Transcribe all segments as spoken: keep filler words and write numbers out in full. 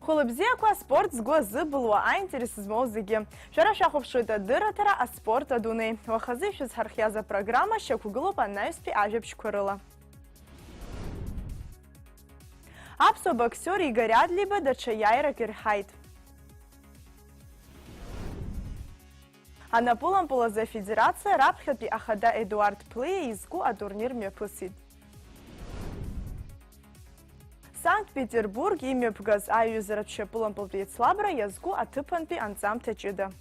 Хәылбзиақәа, аспорт згәы азыбылуа, аинтерес змоу зегьы. Шәара шәахәаԥшуеит адырраҭара «Аспорт адунеи». Уахазы ишәызҳархиаз апрограмма шьақәгылоуп анаҩстәи ажәабжьқәа рыла. Аԥсуа боксиор Игорь Адлиба даҽа иааирак ирҳаит. Анапылампыл азы афедерациа раԥхьатәи ахада Едуард Плиа изку атурнир мҩаԥысит. Санкт-Петербург имҩаԥгаз аиҩызаратә шьапылампылтә еицлабра иазку аҭыԥантәи анҵамҭа ҷыда.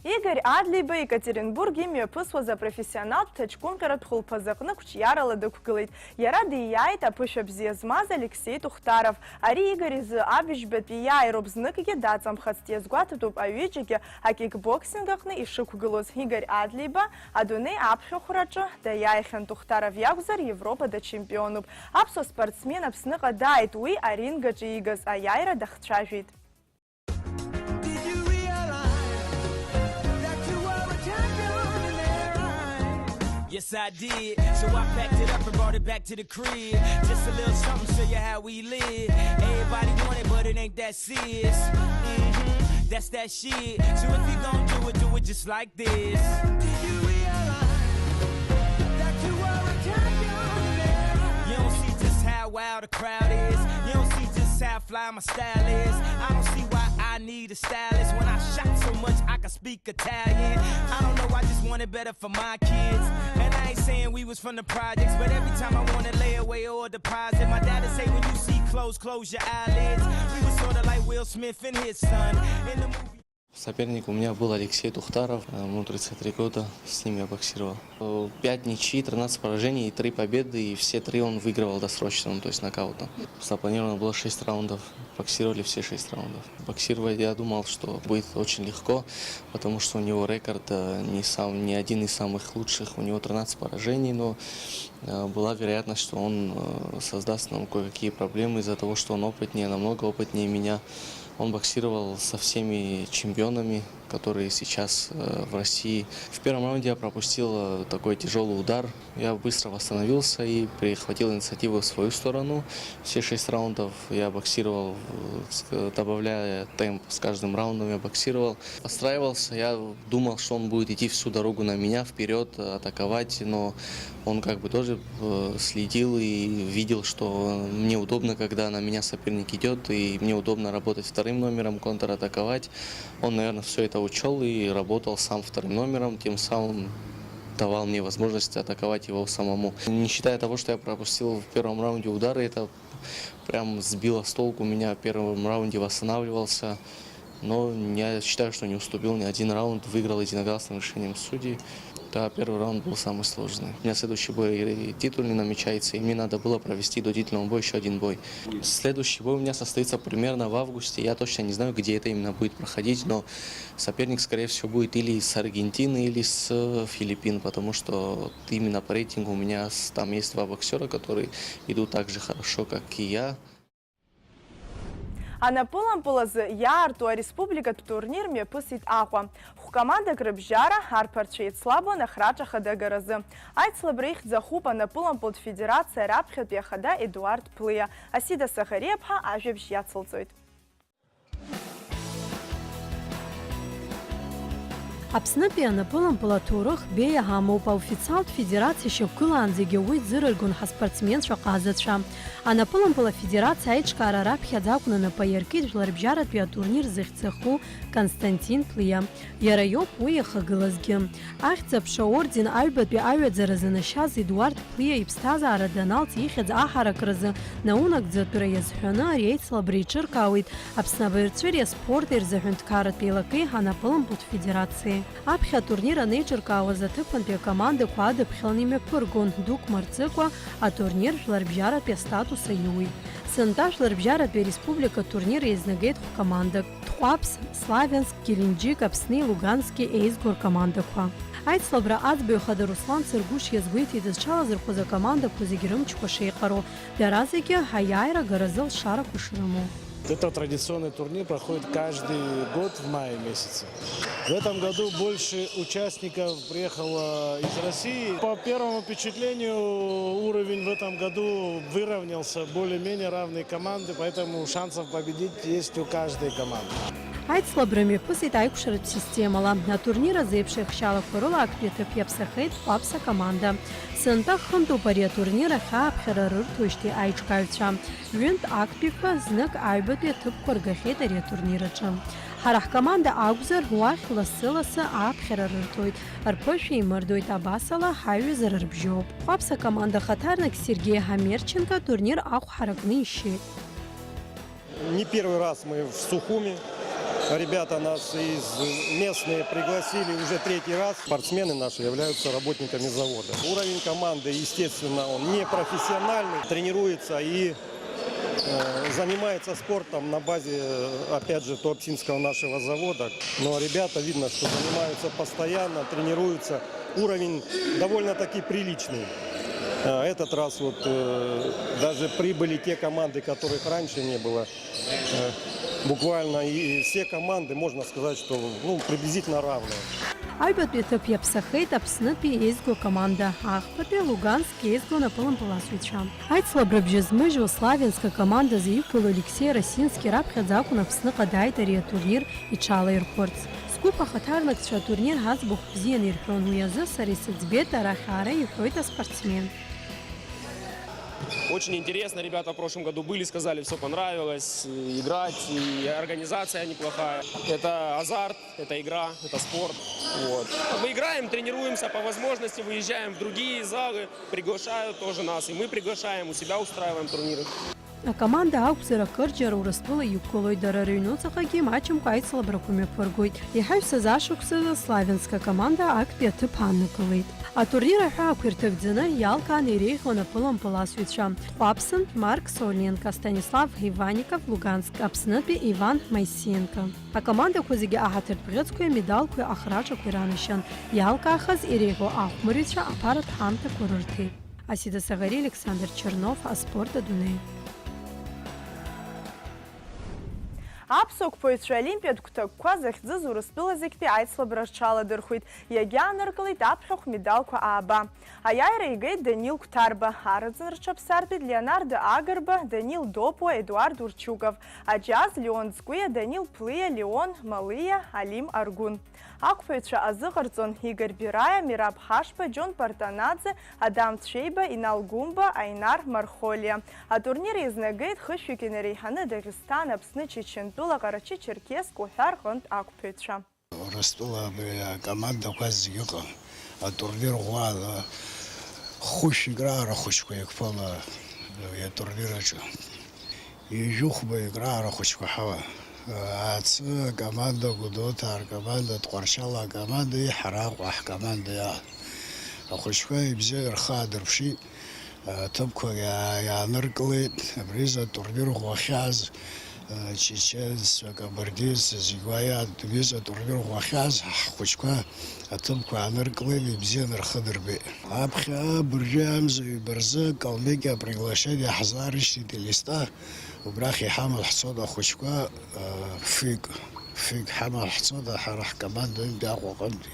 Игорь Адлиба Екатеринбург имҩаԥысуаз апрофессионалтә ҭаҷкәымҟьаратә хәылԥазы аҟны қәҿиарала дықәгылеит. Иара дииааит аԥышәа бзиа змаз Алексеи Тухтаров. Ари Игорь изы абыжьбатәи иааироуп, зныкгьы даҵамхацт, иазгәаҭатәуп аҩыџьагьы акикбоксинг аҟны ишықәгылоз. Игорь Адлиба адунеи аԥхьахәраҿы даиааихьан, Тухтаров иакәзар, Европа дачемпионуп. Аԥсуа спортсмен Аԥсныҟа дааит, уи арингаҿы иигаз аиааира дахцәажәеит. Did you realize that you were a champion in their eyes? Yes, I did. So I packed it up and brought it back to the crib. Just a little something, show you how we live. Everybody want it, but it ain't that serious. Mm-hmm. That's that shit. So if you gon' do it, do it just like this. Did you realize that you were a champion in their eyes? You don't see just how wild the crowd is. You don't see just how fly my style is. I don't see why I need a stylist. When I shot so much, I can speak Italian. I don't know, I just want it better for my kids. And I ain't saying we was from the projects, but every time I wanna lay away or deposit, my daddy say, "When you see clothes, close your eyelids." We was sorta like Will Smith and his son in the movie. Соперник у меня был Алексей Тухтаров, э, ему тридцать три года, с ним я боксировал. Э, пять ничьи, тринадцать поражений и три победы, и все три он выигрывал досрочно, ну, то есть нокаутом. Запланировано было шесть раундов, боксировали все шесть раундов. Боксировать я думал, что будет очень легко, потому что у него рекорд, э, не сам-, не один из самых лучших, у него тринадцать поражений, но, э, была вероятность, что он, э, создаст нам кое-какие проблемы из-за того, что он опытнее, намного опытнее меня. Он боксировал со всеми чемпионами, которые сейчас, э, в России. В первом раунде я пропустил, э, такой тяжёлый удар. Я быстро восстановился и перехватил инициативу в свою сторону. Все шесть раундов я боксировал, э, ск-, добавляя темп с каждым раундом, я боксировал. Подстраивался, я думал, что он будет идти всю дорогу на меня, вперёд, э, атаковать, но он как бы тоже, э, следил и видел, что мне удобно, когда на меня соперник идёт, и мне удобно работать вторым номером, контратаковать. Он, наверное, всё это учёл и работал сам вторым номером, тем самым давал мне возможность атаковать его самому. Не считая того, что я пропустил в первом раунде удары, это прям сбило с толку меня. В первом раунде восстанавливался, но я считаю, что не уступил ни один раунд, выиграл единогласным решением судей. Да, первый раунд был самый сложный. У меня следующий бой и титульный намечается, и мне надо было провести до титульного боя ещё один бой. Следующий бой у меня состоится примерно в августе. Я точно не знаю, где это именно будет проходить, но соперник, скорее всего, будет или с Аргентины, или с, э, Филиппин, потому что вот именно по рейтингу у меня с-, там есть два боксёра, которые идут так же хорошо, как и я. Анапылампыл азы иаарту ареспубликатә турнир мҩаԥысит Аҟәа. Хә-командак рыбжьара арԥарцәа еицлабуан ахраҿа ахада агаразы. Аицлабра ихьӡ ахуп анапылампылтә федерациа раԥхьатәи ахада Едуард Плиа. Асида Сахариаԥҳа ажәабжь иацылҵоит. Аԥснытәи анапылампыл аҭоурых беиа амоуп, аофициалтә федерациа шьақәгылаанӡагьы уи ӡырыргон ҳаспортсменцәа ҟазацәа. Анапылампыл афедерациа аиҿкаара раԥхьаӡа акәны напы аиркит жәларбжьаратәи атурнир зыхьӡ аху Константин Плиа. Иара иоуп уи иахагылазгьы. Ахьӡ-аԥша аорден аҩбатәи аҩаӡара занашьаз Едуард Плиа иԥсҭазаара даналҵ ихьӡ аҳаракразы наунагӡатәра иазҳәаны ари аицлабра еиҿыркаауеит Аԥсны абаҩрҵәыреи аспорти рзы аҳәынҭқарратә еилакеи анапылампылтә федерациеи. Аԥхьа атурнир анеиҿыркаауаз аҭыԥантәи акомандақәа адыԥхьалан имҩаԥыргон, дук мырҵыкәа атурнир жәларбжьаратәи астатус аиуит. Сынтәа жәларбжьаратәи ареспублика атурнир еизнагеит хә-командак. Тҟәаԥс, Славианск, Геленџьик, Аԥсни Лугански еизго ркомандақәа. Аицлабра аӡбаҩ хада Руслан Цыргәыш иазгәеиҭеит, зҽалазырхәыз акомандақәа зегь рымчқәа шеиҟароу, дара зегьы аиааира агаразы алшарақәа шрымоу. Это традиционный турнир, проходит каждый год в мае месяце. В этом году больше участников приехало из России. По первому впечатлению, уровень в этом году выровнялся, более-менее равные команды, поэтому шансов победить есть у каждой команды. Аицлабра мҩаԥысит аиқәшаратә системала. Атурнир азеиԥш еихшьалақәа рыла актәи аҭыԥ иаԥсахеит Хәаԥса акоманда. Сынтәа хынтәуп ари атурнир ахь ааԥхьара рырҭоижьҭеи аиҿкааҩцәа. Ҩынтә актәиқәа, знык аҩбатәи аҭыԥқәа ргахьеит ари атурнир аҿы. Ҳара ҳкоманда акәзар, уахь лассы-лассы ааԥхьара рырҭоит, рԥышәа еимырдоит, абасала ҳаиҩызара рыбжьоуп. Хәаԥса акоманда ахаҭарнак Сергеи Ҳамерченко атурнир ахә ҳаракны ишьеит. Не первый раз мы в Сухуми. Ребята нас из местные пригласили уже третий раз. Спортсмены наши являются работниками завода. Уровень команды, естественно, он не профессиональный. Тренируется и, э, занимается спортом на базе, э, опять же, Туапсинского нашего завода. Но ребята, видно, что занимаются постоянно, тренируются. Уровень довольно-таки приличный. Э, этот раз вот, э, даже прибыли те команды, которых раньше не было. Э, буквально и все команды, можно сказать, что, ну, приблизительно равные. Аҩбатәи аҭыԥ иаԥсахеит Аԥснытәи еизго акоманда, ахԥатәи Луганск еизго напылымпыласҩцәа. Аицлабра бжьы змыжьуа Славянск акомандазы иқәло Алексей Росински раԥхьаӡа акәын Аԥсныҟа дааит ари атурнир иҽалаирхәырц. Сгәыԥ ахаҭарнакцәа атурнир аӡбахә бзианы ирҳәон, уи азы сара исыӡбеит арахь аара, иҳәоит аспортсмен. Очень интересно, ребята в прошлом году были, сказали, все понравилось, и играть, и организация неплохая. Это азарт, это игра, это спорт. Вот. Мы играем, тренируемся по возможности, выезжаем в другие залы, приглашают тоже нас, и мы приглашаем, у себя устраиваем турниры. Акоманда акәзар, акырџьара Урыстәыла иқәгылоит, дара рыҩнуҵаҟагьы имаҷымкәа аицлабрақәа мҩаԥыргоит. Иҳаҩсыз ашықәсазы Славянск акоманда актәи аҭыԥ ааннакылеит. Атурнир аҳәаақәа ирҭагӡаны иалкааны иреиӷьу анапылампыласҩцәа Хәаԥсантә Марк Соленко, Станислав Иванников, Луганск Аԥснытәи Иван Моисеенко. Акомандақәа зегьы аҳаҭыртә бӷьыцқәеи амедалқәеи ахраҿақәеи ранашьан, иалкаахаз иреиӷьу ахәмарҩцәа аԥаратә ҳамҭақәа рырҭеит. Асида Саӷари, Александр Чернов, Аспорт адунеи. Аԥсуа қәԥаҩцәа олимпиатә гәҭакқәа захьӡыз Урыстәыла зегьтәи аицлабра рҽаладырхәит, иагьааныркылеит аԥхьахә медалқәа ааба. Аиааира игеит Данил Қәҭарба, арыӡын рҽаԥсартәит Леонардо Агрба, Данил Допуа, Едуард Урчуков, аџьаз Леон Ҵкәиа, Данил Плиа, Леон Малиа, Алим Аргәын. Ақәԥаҩцәа азыҟарҵон Игорь Бираиа, Мераб Ҳашба, Џьон Партанаӡе, Адам Цәеиба, Инал Гәымба, Аинар Мархолиа. Атурнир еизнагеит хышәҩык инареиҳаны Дагестан, Аԥсны, Чечентәыла, Ҟарачы-Черкесск уҳәа рҟынтә ақәԥаҩцәа. Урыстәыла абри акомандақәа зегьы ыҟан. Атурнир ӷәӷәала хәышәҩык раара ахәыҷқәа еиқәԥала абри атурнир аҿы. Ҩажәи хәба-ҩык раара ахәыҷқәа ҳауан. Аацы акоманда, Гәдоуҭаа ркоманда, Тҟәарчал акоманда, ҳара Аҟәа ҳкоманда иаҳ-, ахәыҷқәа ибзианы рхы аадырԥшит, аҭыԥқәа иаа-, иааныркылеит. Абри изы атурнир ӷәӷәахьаз, чеченццәа, кабардинццәа зегь уа иаан-, абри изы атурнир ӷәӷәахьаз ҳхәыҷқәа аҭыԥқәа ааныркылеит, ибзианы рхы дырбеит. Аԥхьа абыржәы амза ҩба рзы Калмыкиа приглашение ҳзаарышьҭит Елисҭа. Убрахь иҳаман ҳцоит ахәыҷқәа, фҩык, фҩык ҳаман ҳцоит ҳара ҳкоманда ҩынтә Аҟәаҟынтәи.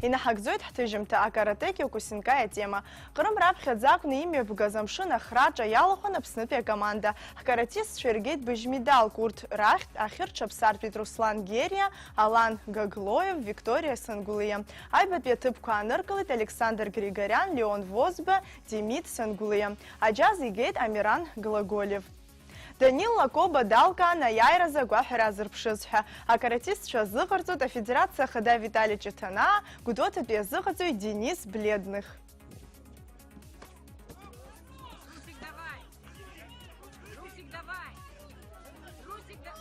Инаҳагӡоит ҳҭыжьымҭа, акаратэ Киокусинкаи атема. Ҟрым раԥхьаӡа акәны имҩаԥгаз амшын ахраҿа иалахәын Аԥснытәи акоманда. Ҳкаратистцәа иргеит быжь медалк, урҭ рахьтә ахьырҽаԥсартәит Руслан Гериа, Алан Гаглоев, Викториа Сангулиа. Аҩбатәи аҭыԥқәа ааныркылеит Александр Григорян, Леон Возба, Демид Сангулиа. Аџьаз игеит Амиран Глаголев. Данил Лакоба далкаан аиааиразы агәаҳәара азырԥшыз ҳәа. Акаратистцәа азыҟарҵоит афедерациа ахада Витали Чеҭанаа, Гәдоуҭатәи азыҟаҵаҩ Денис Бледных. Русик, давай! Русик, давай! Русик, да-,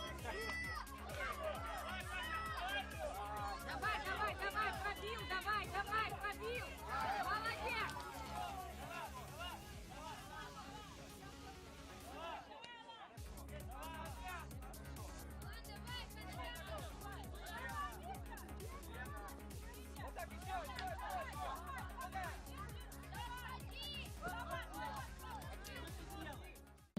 давай, давай, давай, пробил, давай, давай, пробил! Молодец!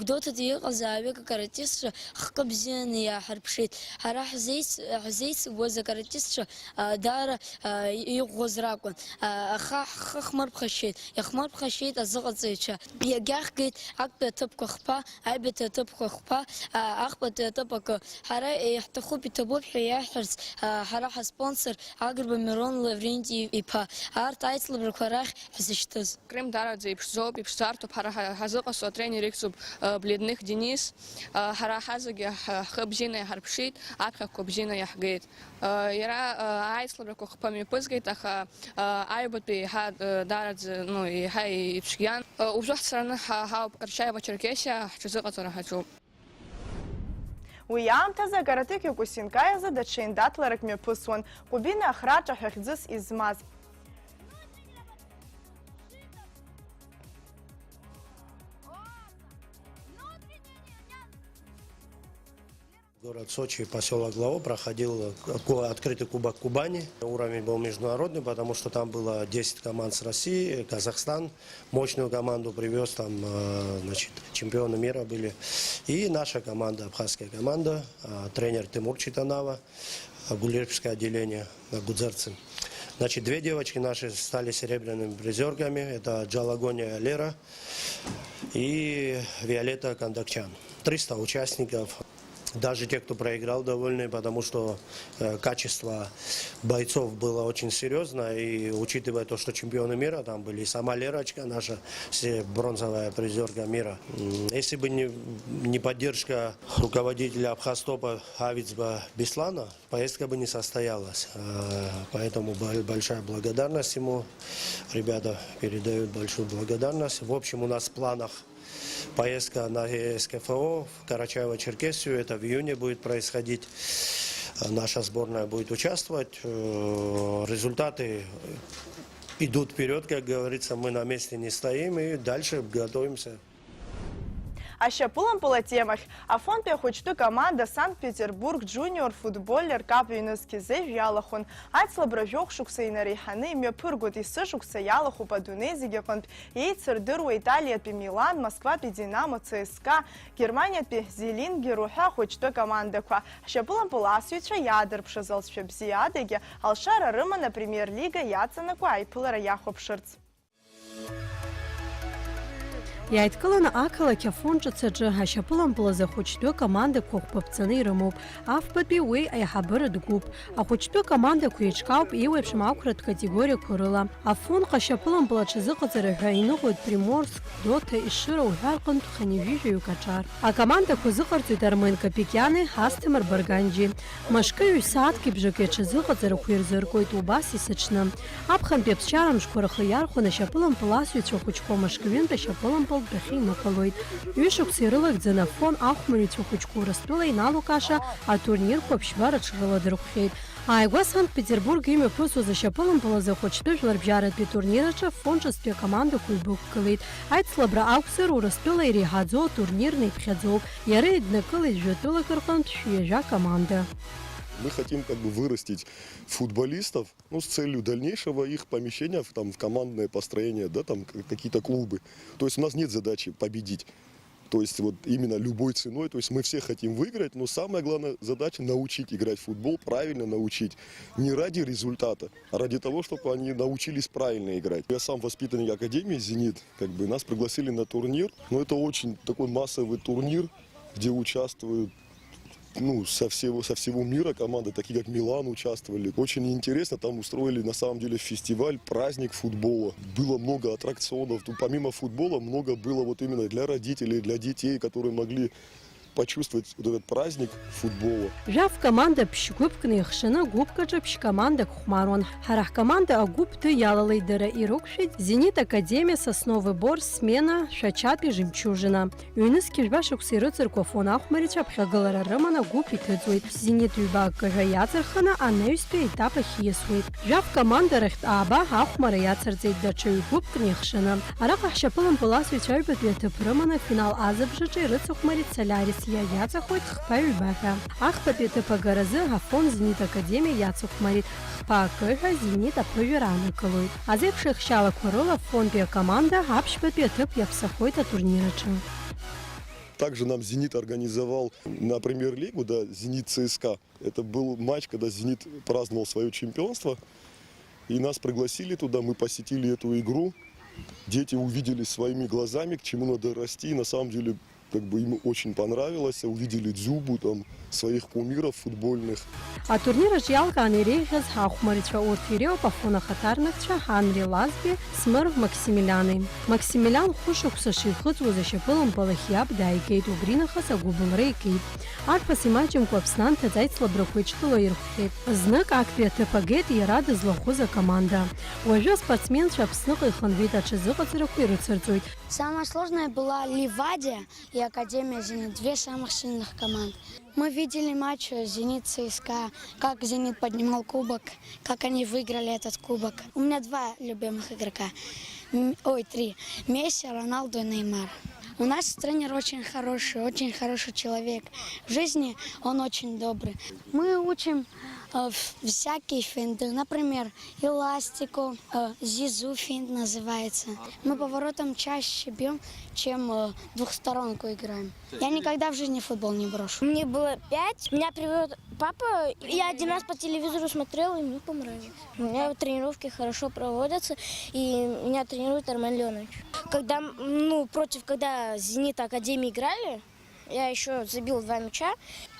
Гәдоуҭатәи иҟаз ааҩык акаратистцәа хкы бзианы иааҳарԥшит. Ҳара ҳзеиц-, ҳзеицыгәаз акаратистцәа, а, даара, а, иӷәӷәаз ракәын. А, аха ҳхы хмырԥхашьеит, иахмырԥхашьеит азыҟаҵаҩцәа. Иагьаҳгеит актәи аҭыԥқәа хԥа, аҩбатәи аҭыԥқәа хԥа, а, ахԥатәи аҭыԥ акы. Ҳара иаҳҭахуп, иҭабуп ҳәа иаҳҳәарц, а, ҳара ҳаспонсор Агрба Мирон Лавренти-иԥа. Арҭ аицлабрақәа рахь ҳзышьҭыз. Крым дараӡа иԥшӡоуп, иԥшӡартоуп, ҳара ҳа-, ҳазыҟасҵо атренер ихьӡуп, э, Бледных Денис. Э, ҳара ҳазегьы ҳ-, ҳхы бзианы иаҳарԥшит, аԥхьақәа бзианы иаҳгеит. Э, иара, э, аицлабрақәа хԥа мҩаԥызгеит, аха, э, аҩбатәи еиҳа, э, дараӡа, ну, еиҳа ицәгьан. Э, уажәы ҳцараны ҳа-, ҳауп Карачаево-Черкесиа, ҳҽазыҟаҵара ҳаҿуп. Уи аамҭазы акаратэ Киокусинкаи азы даҽа еиндаҭларак мҩаԥысуан, Кубина ахраҿа ҳәа хьӡыс измаз. Город Сочи, поселок Главо, проходил ку-, открытый Кубок Кубани. Уровень был международный, потому что там было десять команд с России, Казахстан мощную команду привез, там, э, значит, чемпионы мира были. И наша команда, абхазская команда, э, тренер Тимур Читанава, э, гульфербское отделение, э, гудзерцы. Значит, две девочки наши стали серебряными призерками. Это Джалагония Лера и Виолетта Кондакчан. Триста участников. Даже те, кто проиграл, довольны, потому что, э, качество бойцов было очень серьёзно, и учитывая то, что чемпионы мира там были, и сама Лерочка, наша се-, бронзовая призёрка мира. М, если бы не, не поддержка руководителя Абхазтопа Авицба Беслана, поездка бы не состоялась. Э, поэтому бо-, большая благодарность ему. Ребята передают большую благодарность. В общем, у нас в планах поездка на СКФО в Карачаево-Черкесию, это в июне будет происходить. Наша сборная будет участвовать. Э, результаты идут вперёд, как говорится, мы на месте не стоим и дальше готовимся. Ашьапылампыл атемахь. Афонтәи ахәыҷтәы команда Санкт-Петербург Junior Footballer Cup ҩнызқь зежә иалахәын. Ацлабра жәохә шықәса инареиҳаны имҩаԥыргоит, есышықәса иалахәуп адунеи зегь аҟынтә еицырдыруа Италиатәи Милан, Москватәи Динамо, ЦСКА, Германиатәи Зелингер уҳәа ахәыҷтәы командақәа. Ҳшьапылампыл асыҩцәа иаадырԥшыз алҵшәа бзиа адагьы алшара рыман апремиер-лига иаҵанакуа аиԥылара иахәаԥшырц. Иааидкыланы ақалақь Афон ҿыц аҿы ашьапылампыл азы ахәыҷтәы командақәа хәба ԥҵаны ирымоуп. Афбатәи уи аиҳабыра дгәуп. Ахәыҷтәы командақәа еиҿкаауп еиуеиԥшым ақәратә категориақәа рыла. Афонҟа ашьапылампыл аҽазыҟаҵара ҳәа иныҟәоит Приморск, Гәдоуҭа, Ешыра уҳәа рҟынтә хынҩажәижәаҩык аҿар. Акомандақәа азыҟарҵоит Армен Капикиани Асҭамыр Барганџьи. Мышкы ҩ-сааҭки бжаки аҽазыҟаҵарақәа ирзыркуеит убас есыҽны. Аԥхынтәи аԥсшьара мшқәа рхы иархәаны ашьапылампыл асыҩцәа хәыҷқәа мышкы ҩынтә ашьапылампылтә дәахьа инықәлоит. Ҩышықәса ирылагӡаны Афон ахәмарҩцәа хәыҷқәа Урыстәыла иналукааша атурнирқәа ԥшьба рыҽрыладырхәхьеит. Ааигәа Санкт-Петербург имҩаԥысуаз ашьапылампыл азы ахәыҷтәы жәларбжьаратәи атурнир аҿы Афон ҿыцтәи акомандақәа ҩбықәгылеит. Аицлабра акәзар, Урыстәыла иреиҳаӡоу атурнир неиԥхьаӡоуп. Иара иднакылеит жәа-тәылак рҟынтә шәи жәа команда. Мы хотим как бы вырастить футболистов, ну, с целью дальнейшего их помещения в, там, в командное построение, да, там, к-, какие-то клубы. То есть у нас нет задачи победить. То есть вот именно любой ценой. То есть мы все хотим выиграть, но самая главная задача — научить играть в футбол, правильно научить. Не ради результата, а ради того, чтобы они научились правильно играть. Я сам воспитанник академии «Зенит». Как бы нас пригласили на турнир. Но это очень такой массовый турнир, где участвуют, ну, со всего, со всего мира команды, такие как Милан, участвовали. Очень интересно, там устроили на самом деле фестиваль, праздник футбола. Было много аттракционов. Тут помимо футбола много было вот именно для родителей, для детей, которые могли почувствовать вот этот праздник футбола. Жәаф команда ԥшь-гәыԥкны ихшаны гәыԥк аҿы ԥшь-командак хәмаруан. Ҳара ҳкоманда агәыԥ ды иалалеит, дара ирықәшәеит Зенит Академиа, Сосновый Бор, Смена, Шәачатәи Жемчужина. Ҩнызқь жәба шықәса ирыҵаркуа Афон ахәмарицәа аԥхьагылара рыманы агәыԥ иҭыҵуеит. Зенит ҩба аккаҳәа иаҵырханы анаҩстәи аетап ахь ииасуеит. Жәаф команда рахьтә ааба ахәмара иацырҵеит даҽа ҩ-гәыԥкны ихшаны. Араҟа ҳшьапылампыл асыҩцәа аҩбатәи аҭыԥ рыманы афинал азыбжаҿы ирыцыхәмарит Солярис, иагьаҵахоит хԥа ҩба ҳәа. Ахԥатәи аҭыԥ агаразы Афон Зенит Академиа иацыхәмарит, хԥа акы ҳәа Зенит аԥыжәара аанакылоит. Азеиԥш еихшьаалақәа рыла Афонтәи акоманда аԥшьбатәи аҭыԥ иаԥсахоит атурнир аҿы. Также нам «Зенит» организовал на премьер-лигу, да, «Зенит» ЦСКА. Это был матч, когда «Зенит» праздновал своё чемпионство. И нас пригласили туда, мы посетили эту игру. Дети увидели своими глазами, к чему надо расти. И на самом деле, как бы, им очень понравилось. Увидели Дзюбу, там, своих кумиров футбольных. Атурнир аҿы иалкааны иреиӷьыз ҳахәмарицәа урҭ иреиуоуп Афон ахаҭарнакцәа Ҳанри Лазбеи, Смырв Максимилиани. Максимилиан хәышықәса шихыҵуаз ашьапылампыл ахь иаб дааигеит, убринахыс агәыбылра икит. Арԥыс имаҷымкәа Аԥсны анҭыҵ аицлабрақәа иҿтәыла ирхәхьеит. Знык актәи аҭыԥ агеит иара дызлахәыз акоманда. Уажәы аспортсменцәа Аԥсныҟа ихынҳәит, аҽазыҟаҵарақәа ирыцырҵоит. Самая сложная была Ливадия и Академия «Зенит», две самых сильных команды. Мы видели матч «Зенит» ЦСКА, как «Зенит» поднимал кубок, как они выиграли этот кубок. У меня два любимых игрока. М, ой, три. Месси, Роналду и Неймар. У нас тренер очень хороший, очень хороший человек. В жизни он очень добрый. Мы учим, э, в-, всякие финты, например, эластику, э, зизу финт называется. Мы поворотом чаще бьем, чем, э, двухсторонку играем. Я никогда в жизни футбол не брошу. Мне было пять, меня привёл папа, я один раз по телевизору смотрел, и мне понравилось. У меня тренировки хорошо проводятся, и меня тренирует Армен Леонович. Когда, м, ну, против, когда «Зенит» Академии играли, я ещё забил два мяча.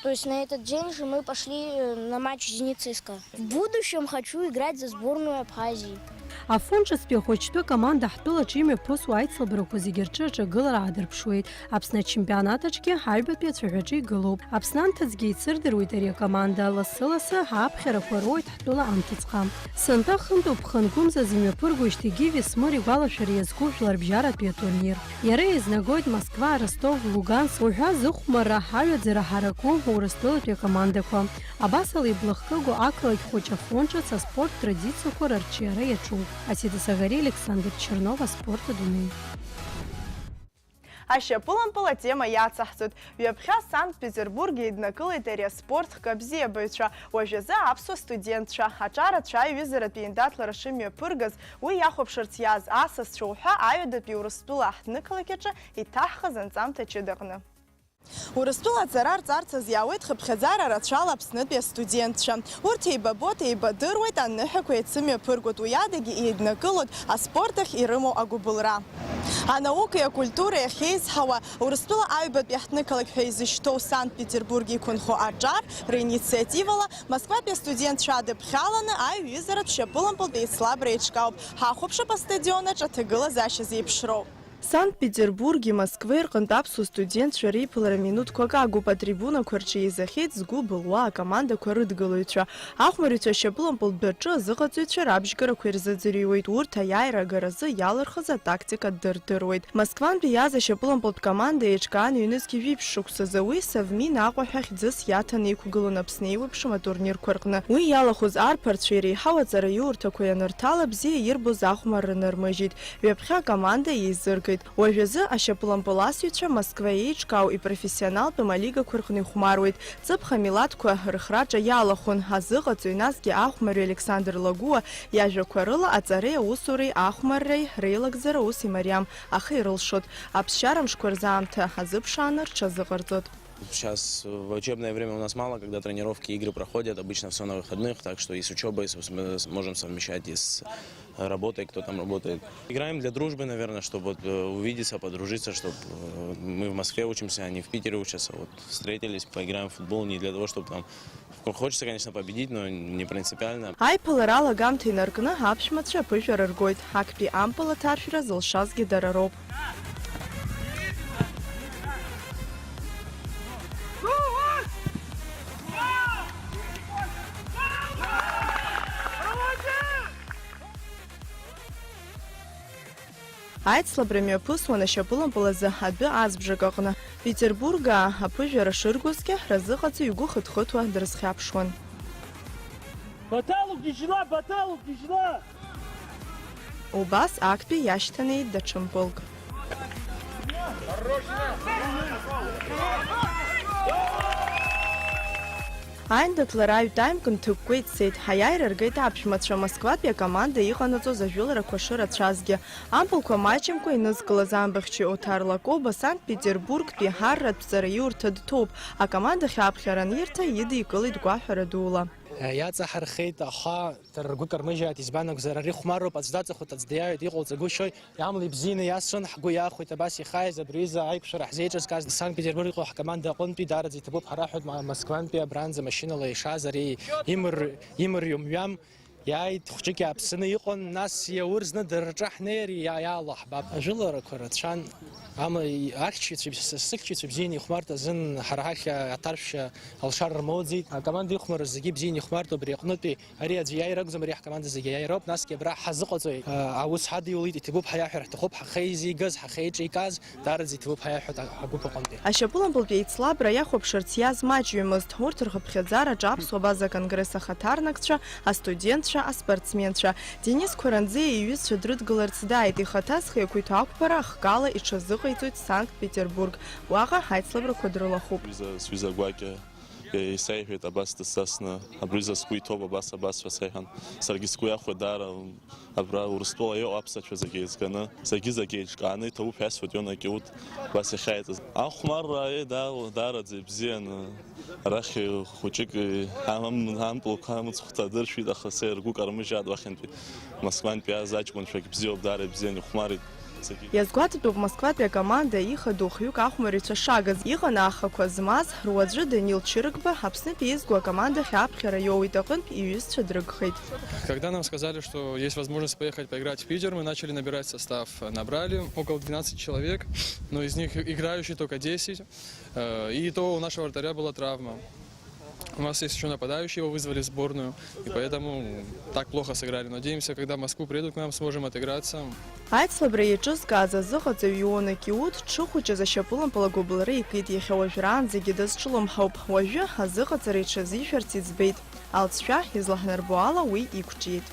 То есть на этот день же мы пошли, э, на матч «Зенит» ЦСКА. В будущем хочу играть за сборную Абхазии. Афон ҿыцтәи ахәыҷтәы акоманда ҳтәылаҿы имҩаԥысуа аицлабрақәа зегьы рҿы аҿагылара аадырԥшуеит. Аԥсны ачемпионат аҿгьы ҳаҩбатәи ацәаҳәаҿы игылоуп. Аԥсны анҭыҵгьы еицырдыруеит ари акоманда, лассы-лассы ҳаԥхьарақәа роуеит ҳтәыла анҭыҵҟа. Сынтәа хынтә ԥхынгәымза зымҩаԥыргоижьҭеи Гиви Смыр игәалашәара иазку жәларбжьаратәи атурнир. Иара еизнагоит Москва, Ростов, Луганск уҳәа зыхәмарра ҳаҩаӡара ҳараку Урыстәылатәи акомандақәа. Абасала иблахкыгоу ақалақь хәыҷ Афон ҿыц аспорт традициақәа рырҿиара иаҿуп. Асида Сагари, Александр Чернов, аспорт адунеи. Ашьапылампыл атема иацаҳҵоит. Ҩаԥхьа Санкт-Петербург еиднакылеит ари аспорт хкы абзиабаҩцәа. Уажәазы аԥсуа студентцәа аҿар ацәа аиҩызаратә еиндаҭлара шымҩаԥыргаз, уи иахәаԥшырц иааз асасцәа уҳәа аҩадатәи Урыстәыла аҳҭнықалақь аҿы иҭаҳхыз анҵамҭа ҷыдаҟны. Урыстәыла аҵара рҵарц азы иаауеит хыԥхьаӡара рацәала Аԥснытәи астудентцәа. Урҭ еибабоит, еибадыруеит, аныҳәақәа еицымҩаԥыргоит, уи адагьы еиднакылоит аспорт ахь ирымоу агәыбылра. Анаукеи акультуреи ахьеизҳауа, Урыстәыла аҩбатәи аҳҭнықалақь ҳәа изышьҭоу Санкт-Петербург иқәынхо аҿар, ринициативала, Москватәи астудентцәа адыԥхьаланы аиҩызаратә шьапылампылтә еицлабра еиҿкаауп. Ҳахәаԥшып астадион аҿы аҭагылазаашьа зеиԥшроу. Санкт-Петербурги Москвеи рҟынтә аԥсуа студентцәа реиԥылара минуҭқәак агуп. Атрибунақәа рҿы еизахьеит згәы былуа акомандақәа рыдгылаҩцәа. Ахәмарҩцәа ашьапылампылтә дәаҿы азыҟаҵаҩцәа рабжьгарақәа ирзыӡырҩуеит, урҭ аиааира агаразы иалырхыз атактика дырдыруеит. Москвантәи иааз ашьапылампылтә команда еиҿкаан ҩнызқьи жәиԥшь шықәсазы, уи Совмин Аҟәа ҳәа хьӡыс иаҭаны иқәгылон Аԥсны еиуеиԥшым атурнирқәа рҟны. Уи иалахәыз арԥарцәа иреиҳау аҵараиурҭақәа ианырҭала, бзиа ирбоз ахәмарра нырмыжьит. Ҩаԥхьа акоманда еизыргеит. Уажәазы ашьапылампыласҩцәа Москва еиҿкаау ипрофессионалтәым алигақәа рҟны ихәмаруеит. Ҵыԥх амилаҭқәа рыхраҿа иалахәын азыҟаҵаҩ, насгьы ахәмарҩы Александр Лагәыа иажәақәа рыла аҵареи аусуреи ахәмарреи реилагӡара ус имариам, аха ирылшоит. Аԥсшьара мшқәа рзы аамҭа азыԥшааны рҽазыҟарҵоит. Сейчас, э, в учебное время у нас мало, когда тренировки, игры проходят, обычно всё на выходных, так что и с учёбой, собственно, с-, можем совмещать, и с работой, кто там работает. Играем для дружбы, наверное, чтобы вот, э, увидеться, подружиться, чтобы, э, мы в Москве учимся, они в Питере учатся, вот встретились, поиграем в футбол не для того, чтобы там, хо-, хочется, конечно, победить, но не принципиально. Аиԥылара алагамҭа инаркны аԥшәмацәа аԥыжәара ргоит. Актәи ампыл аҭаршәра зылшазгьы дара роуп. Аицлабра мҩаԥысуан ашьапылампыл азы адәы азбжак аҟны. Петербургаа аԥыжәара шыргозгьы, разыҟаҵаҩ игәы хыҭхыҭуа дрызхьаԥшуан. Баталу гьежьла, баталу гьежьла! Убас актәи иашьҭанеит даҽа мпылк. Хорош! Аиндаҭлара аҩ-таймк нҭыкәкәа ицеит. Ҳаиааира ргеит аԥшәмацәа, Москватәи акоманда иҟанаҵоз ажәыларақәа шырацәазгьы. Ампылқәа маҷымкәа инызкылаз амбахьчаҩ Отар Лакоба Санкт-Петербургтәи ҳарратә ҵараиурҭа дҭоуп. Акомандахь аԥхьара анирҭа, идикылеит гәаҳәара дула. Иаҵаҳархеит, аха дара ргәы кармыжьааит, избан акәзар, ари хәмароуп, аӡә даҵахоит, аӡә диааиуеит, иҟауҵагәышьои? Амла ибзианы иасрын, ҳгәы иахәеит абас иахааиз абри изы аиқәшәара ҳзеиҿызкааз. Санкт-Петербург иҟоу ҳкоманда аҟынтәи даараӡа иҭабуп, ҳара ҳәа Ма-, Москвантәи абранӡа машьынала ишааз ари имыр-, имыриумҩам. Иааит, хәҷык иааԥсаны иҟан, нас иаур зны дара рҿы ҳнеир иа-, иаалаҳбап. Ажәыларақәа рацәан, ама и-, ахьчаҩцәа, с-, сыхьчаҩцәа бзианы ихәмарт азын ҳара ҳахь аҭаршәшьа алшара рмоуӡеит. Акоманда ихәмаруа зегьы бзианы ихәмарту абри аҟнытәи. Ари аӡәы иааира акәӡам, ари ҳкоманда зегьы иааира ауп, насгьы абра ҳазыҟаҵои, а, аус ҳадиулеит, иҭабуп ҳаиаҳәар ҳҭахуп, ҳахеизигаз, ҳахеиҿикааз, даараӡа иҭабуп ҳаиаҳәоит агәыԥ аҟынтәи. Ашьапылампылтәи аицлабра иахәаԥшырц иааз маҷҩымызт, урҭ рхыԥхьаӡараҿы аԥсуа база конгресс ахаҭарнакцәа, астудентцәа, аспортсменцәа. Денис Қәаранӡиа иҩызцәа дрыдгыларц дааит, ихаҭа зхы иақәиҭу ақәԥара ахкала иҽазыҟаиҵоит Санкт-Петербург. Уаҟа ҳаицлабрақәа дрылахәуп. Сҩыза, сҩыза гәакьа. Исеиҳәеит абас дысасны, абри за сгәы иҭоуп, абас, абас ҳәа сеиҳәан. Саргьы сгәы иахәеит даара, абра Урыстәыла иҟоу аԥсацәа зегьы еизганы, зегьы-зегьы еиҿкааны иҭабуп ҳәа иасҳәоит Иона Кьуҭ, абас иахьааиҵаз. Ахәмарра, аиеи, даа-, даараӡа ибзиан, арахь хәыҷык, ам-, ампылқәа амыцхәцәа адыршәит, аха сеи ргәы кармыжьааит уахьынтәи. Москвантәи иааз аҷкәынцәагь бзиоуп, даара ибзиан, ихәмарит. Иазгәаҭатәуп Москватәи акоманда ихадоу хҩык ахәмарыҩцәа шагыз. Иҟан аахақәа змаз, руаӡәы Данил Чырыгба Аԥснытәи еизгоу акомандахь аԥхьара иоуеит аҟынтә иҩызцәа дрыгхеит. Когда нам сказали, что есть возможность поехать поиграть в Питер, мы начали набирать состав. Набрали около двенадцати человек, но из них играющие только десять. Э, и то у нашего вратаря была травма. У нас есть ещё нападающий, его вызвали в сборную, и поэтому так плохо сыграли. Надеемся, когда в Москву приедут к нам, сможем отыграться. Аицлабра иаҿызкааз азыҟаҵаҩ Иона Киут дшыхәыҷыз ашьапылампыл агәыбылра икит, иахьа уажәраанӡагьы дазҿлымҳауп. Уажәы азыҟаҵара иҽазишәарц иӡбеит. Алҵшәа излаҳнарбо ала уи иқәҿиеит.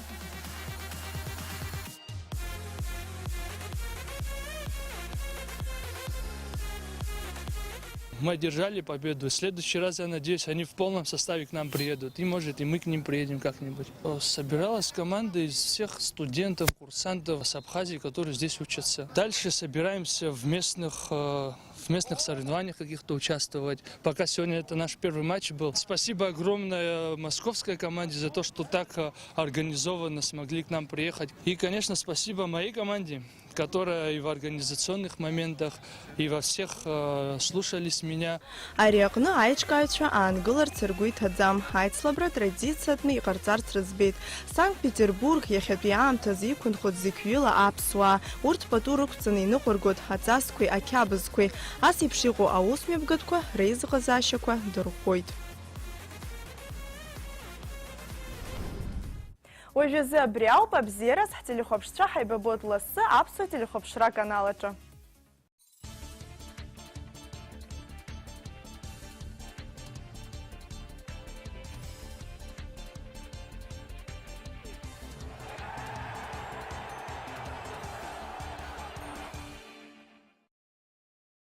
Мы одержали победу. В следующий раз, я надеюсь, они в полном составе к нам приедут. И, может, и мы к ним приедем как-нибудь. Э, собиралась команда из всех студентов, курсантов с Абхазии, которые здесь учатся. Дальше собираемся в местных, э, в местных соревнованиях каких-то участвовать. Пока сегодня это наш первый матч был. Спасибо огромное московской команде за то, что так, э, организованно смогли к нам приехать. И, конечно, спасибо моей команде, которая и в организационных моментах, и во всех, э, слушались меня. Ари аҟны аиҿкааҩцәа аангыларц ргәы иҭаӡам. Аицлабра традициатәны иҟарҵарц рыӡбеит. Санкт-Петербург иахьатәи аамҭазы иқәынхоит зықьҩыла аԥсуаа. Урҭ пату рықәҵаны иныҟәыргоит аҵасқәеи ақьабзқәеи. Ас еиԥш иҟоу аусмҩаԥгатәқәа реизыҟазаашьақәа дырӷәӷәоит. Уажәазы абри ауп, абзиараз ҳтелехәаԥшцәа, ҳаибабоит лассы аԥсуа телехәаԥшра аканал аҿы.